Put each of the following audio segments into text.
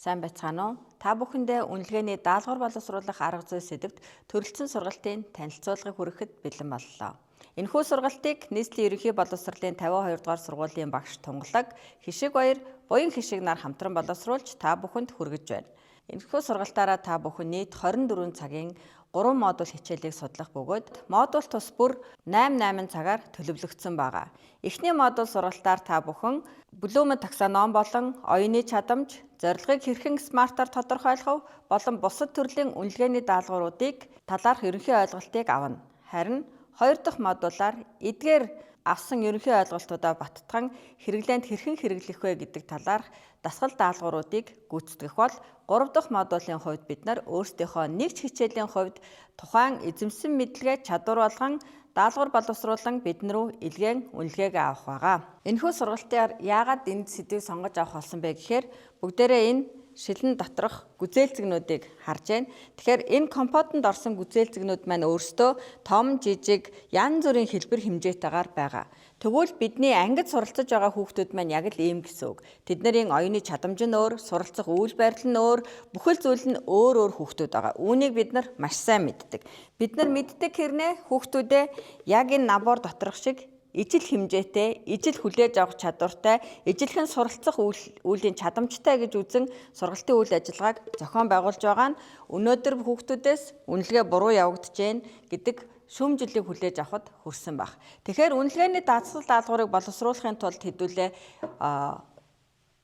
Сайн байцгаана уу? Та бүхэндээ үнэлгээний даалгавар боловсруулах арга зүй сэдэвт төрөлцсөн сургалтын танилцуулгыг хүргэхэд бэлэн боллоо. Энэхүү сургалтыг нийслэлийн ерөнхий боловсролын 52 дугаар сургуулийн багш Тунгалаг Хишиг Баяр, Буян Хишиг нар хамтран боловсруулж та бүхэнд хүргэж байна. Энэхүү сургалтаараа та бүхэн нийт 24 цагийн 3 модуль хичээлийг судлах бөгөөд модуль тус бүр 8 8 цагаар төлөвлөгдсөн байгаа. Эхний модуль сургалтаар та бүхэн Блумын таксоном болон оюуны чадамж, зорилгыг хэрхэн смартаар тодорхойлох болон бусад төрлийн үнэлгээний даалгавруудыг талаарх ерөнхий ойлголтыг авна. Харин хоёр дахь модулаар эдгээр авсан ерөнхий ойлголтуудаа баттган хэрэглээнд хэрхэн хэрэглэх вэ гэдэг талаарх дасгал даалгавруудыг гүйцэтгэх бол гурав дахь модулийн хувьд бид нар өөрсдийнхөө нэг ч хичээлийн хувьд тухайн эзэмсэн мэдлэгээ чадвар болгон даалгавар боловсруулан бидэн рүү илгээн үнэлгээгээ авах байгаа. Энэхүү сургалтаар яагаад энэ сэдвийг сонгож авах болсон бэ гэхээр бүгдээрээ энэ шилэн доторх гүзээлзгэнүүдийг харж байна. Тэгэхээр энэ компотонд орсон гүзээлзгэнүүд маань өөрсдөө том, жижиг, янз бүрийн хэлбэр хэмжээтэйгээр байгаа. Тэгвэл бидний ангид суралцаж байгаа хүүхдүүд маань яг л ийм гэсэн үг. Тэдний оюуны чадамж нь өөр, суралцах үйл барил нь өөр, бүхэл зүйл нь өөр өөр хүүхдүүд байгаа. Үүнийг бид нар маш сайн мэддэг. Бид нар мэддэг хэрнээ хүүхдүүдээ яг энэ набор доторх шиг ижил хэмжээтэй, ижил хүлээж авах чадвартай, ижилхэн суралцах үйлийн чадамжтай гэж үзэн сургалтын үйл ажиллагааг зохион байгуулж байгаа нь өнөөдөр хүүхдүүдээс үнэлгээ буруу явагдаж байна гэдэг шүүмжлэлийг хүлээж авахд хүрсэн баг. Тэгэхээр үнэлгээний дасгал даалгаврыг боловсруулахын тулд хэдүүлээ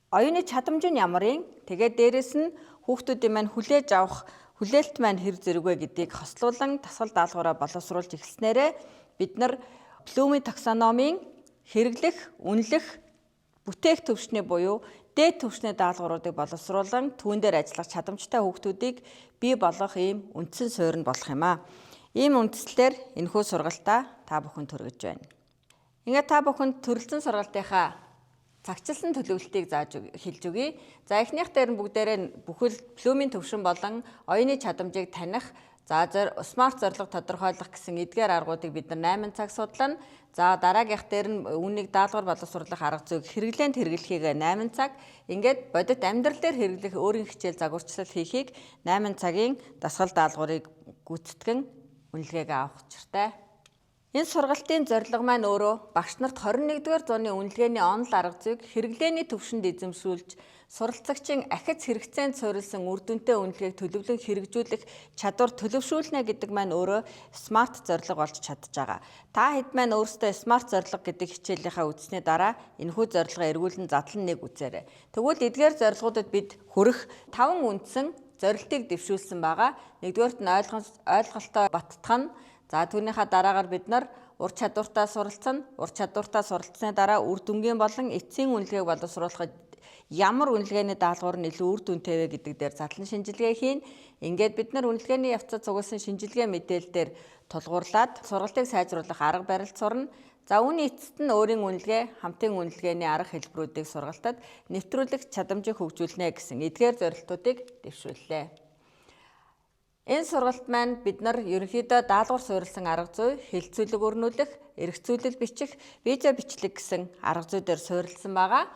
оюуны чадамж нь ямар юм? Тэгээд дээрэс нь хүүхдүүдийн маань хүлээж авах хүлээлт маань хэр зэрэг вэ гэдгийг хослуулан дасгал даалгавраа боловсруулж эхэлснээрээ бид нар Блумын таксономийн хэрэглэх, үнэлэх, бүтээх түвшний буюу дээд түвшний даалгавруудыг боловсруулан түүн дээр ажиллах чадамжтай хүүхдүүдийг бий болгох ийм үндсэн суурь нь болох юм аа. Ийм үндслээр энэхүү сургалтаа та бүхэнд хүргэж байна. Ингээд та бүхэнд төрөлцсөн сургалтынхаа цагчилсан төлөвлөлтийг зааж хэлж өгье. За эхнийх дээр нь бүгдээрээ бүхэл Блумын төвшин болон оюуны чадамжийг таних, за смарт зорилго тодорхойлох гэсэн эдгээр аргуудыг бид нар 8 цаг судлана. За дараагийнх дээр нь үүнийг даалгавар боловсруулах арга зүйг хэрэглээнд хэрэглэхийг 8 цаг. Ингээд бодит амьдрал дээр хэрэглэх өөрийн хичээл загварчлал хийхийг 8 цагийн дасгал даалгаврыг гүйцэтгэн үнэлгээгээ авах учиртай. Энэ сургалтын зорилго маань өөрөө багш нарт 21-р зууны үнэлгээний онол арга зүйг хэрэглээний түвшинд эзэмшүүлж суралцагчийн ахиц хэрэгцээнд суурилсан үр дүнтэй үнэлгээг төлөвлөн хэрэгжүүлэх чадвар төлөвшүүлнэ гэдэг маань өөрөө смарт зорилго болж чадж байгаа. Та хэд маань өөрсдөө смарт зорилго гэдэг хичээлийнхаа үзсний дараа энэхүү зорилгоо эргүүлэн задлан нэг үзээрэй. Тэгвэл эдгээр зорилгоудад бид хүрэх 5 үндсэн зорилтыг дэвшүүлсэн байгаа. Нэгдүгээрт нь ойлголтоо баттгах нь. За түүнийхээ дараагаар бид нар ур чадвартай суралцсан, ур чадвартай суралцсны дараа үр дүнгийн болон эцсийн үнэлгээг боловсруулахад ямар үнэлгээний даалгавар нь илүү үр дүнтэй вэ гэдэг дээр задлан шинжилгээ хийн. Ингээд бид нар үнэлгээний явцад цугласан шинжилгээ мэдээлэл дээр тулгуурлаад сургалтыг сайжруулах арга барил сурна. За үүний эцэст нь өөрийн үнэлгээ, хамтын үнэлгээний арга хэлбэрүүдийг сургалтад нэвтрүүлэх чадамжийг хөгжүүлнэ гэсэн эдгээр зорилтуудыг дэвшүүллээ. Энэ сургалт маань бид нар ерөнхийдөө даалгавар суурилсан арга зүй, хэлцүүлэг өрнүүлэх, эргцүүлэл бичих, видео бичлэг гэсэн арга зүй дээр суурилсан байгаа.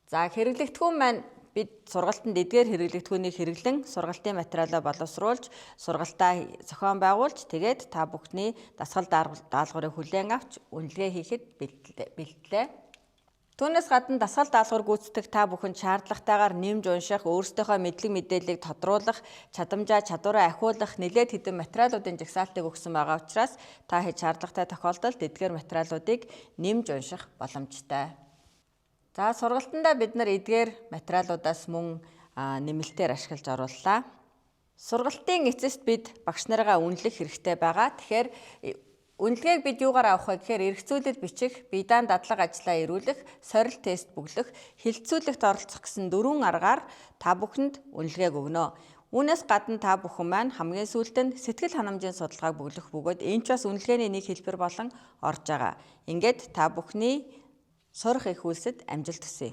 За хэрэглэгдэхүүн маань бид сургалтанд эдгээр хэрэглэгдэхүүнийг хэрэглэн сургалтын материалаа боловсруулж, сургалтаа зохион байгуулж, тэгээд та бүхний дасгал даалгаврыг хүлээн авч үнэлгээ хийхэд бэлтлээ. Түүнээс гадна дасгал даалгавар гүйцэтгэх та бүхэнд шаардлагатайгаар нэмж унших, өөрсдийнхөө мэдлэг мэдээллийг тодруулах, чадамжаа чадвараа ахиулах нэлээд хэдэн материалуудын жагсаалтыг өгсөн байгаа учраас та хэд шаардлагатай тохиолдолд эдгээр материалуудыг нэмж унших боломжтой. За сургалтандаа бид нар эдгээр материалуудаас мөн нэмэлтээр ашиглаж орууллаа. Сургалтын эцэст бид багш нарыгаа үнэлэх хэрэгтэй байгаа. Тэгэхээр үнэлгээг бид юугаар авах вэ гэхээр эргцүүлэл бичих, бие даан дадлага ажлаа ирүүлэх, сорил тест бөглөх, хэлтсүүлэгт оролцох гэсэн дөрвөн аргаар та бүхэнд үнэлгээг өгнө. Үүнээс гадна та бүхэн маань хамгийн сүүлд нь сэтгэл ханамжийн судалгааг бөглөх бөгөөд энэ ч бас үнэлгээний нэг хэлбэр болон орж байгаа. Ингээд та бүхний сурах их үйлсэд амжилт хүсье.